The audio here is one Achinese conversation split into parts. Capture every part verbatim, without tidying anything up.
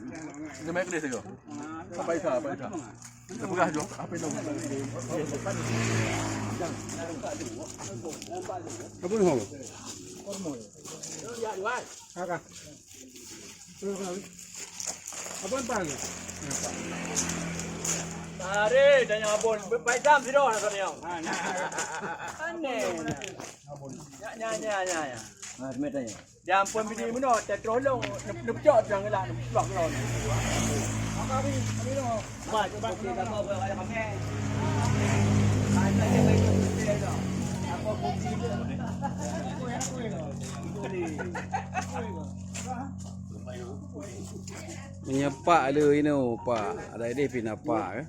Dia main kedai situ. Apa Isa, apa Isa? Dia peugah tu, apa itu? Apa ni ho? Apa? Apa ni? Tarik, tanya abon. Pai jam sidroe nak tanya. Aneh. Ya, ya, ya, ya, ya. Ha, semeton ya. Dia ampun bini meunoe, teutroh lôn, neup-, neupeucok trang lah, neupeucok lôn. Maka ni, ni noh. Ba, cuba kita apa buat pada kami. Ada je baik tu. Apa kopi tu? Meunyoe pak le inoe, pak. Ada idéh pih na pak, eh.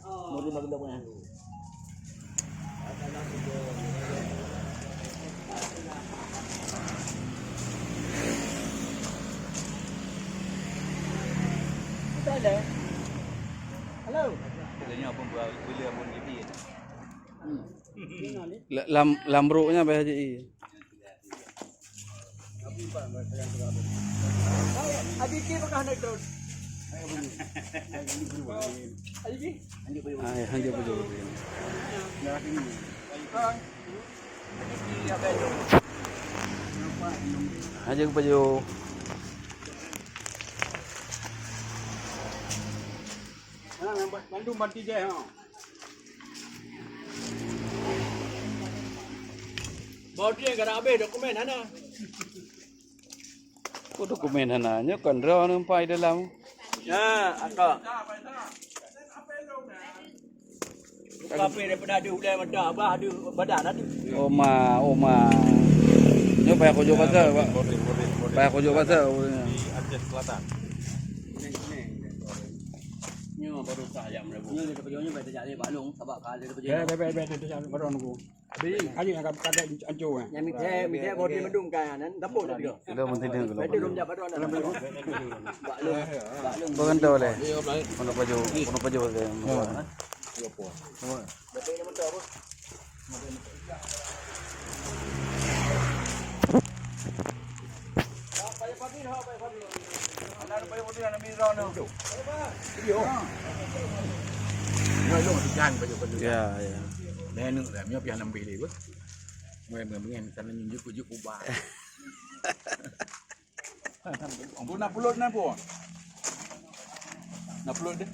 Hello. Katanya apa buat bila pun gigi. La-, lam, lam broknya bah haji. Adi Ki peugah naik drone. Adi Ki? Hai, hanya bujur. Hanya bujur. Mandum mati jai ha. Bau dia kada habis dokumen hana. Kok dokumen hana? Nyoe kon droe numpai dalam. Ya, akak. Tapi daripada ada ulai mata abah ada badan ada. Oma, oma. Nyoe payah kujok pasal, Pak. Payah kujok pasal. Di Aceh Selatan. Nyoe baru sayang dah. Nyoe dia kerja nyoe baik terjadi balong sabab kali kerja. Ya, baik baik baik terjadi balong aku. Jadi kali agak kagak ancur eh. Yang mite mite bodi mendung kan nan dapur tadi. Sudah menteri dia belum. Belum jawab baru nan. Balong. Balong. Bukan tahu leh. Kena baju, kena baju. Ya, ya. Ampun, nak pulut, nak pun. Nak pulut deh.